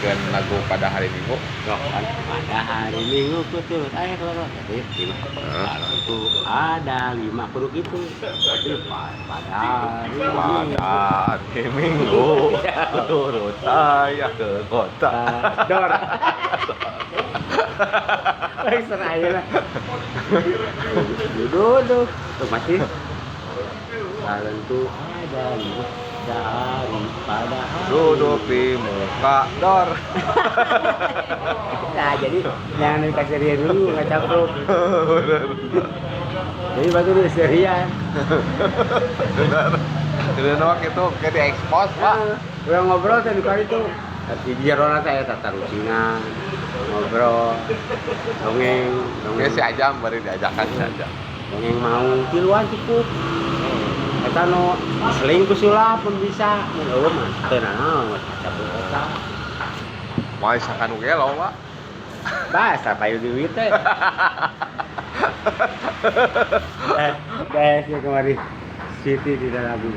Nyanyikan lagu Pada Hari Minggu. Sok kan, pada hari Minggu ku turut ayah ke kota. Jadi lima. Heeh. Kalau itu ada lima kudu gitu. Tapi pada hari Minggu. Pada hari Minggu turut ayah ke kota. Dor. Baik aja lah. Duduk. Tuh masih. Kalau ada lima dari pada hari. Duduk di muka dor. Nah, jadi jangan dikasih rian dulu, nggak capruk. Bener. Jadi batu dulu serian. Bener. Bener mah gitu, kayak diekspos, Pak. Nah, udah ngobrol tadi kali itu. Di jerona saya tata rucingan, ngobrol, dongeng, dongeng. Ya si Ajam baru diajakan si Ajam. Dongeng mau tiluan cukup. Eta nu selingkuh sulap pun bisa. Mun eueuh mah teu nanaon capruk eta. Mau isakan gelo, Pak. Bahasa payu duit teh. Eh, guys, ya kemarin Siti di dalam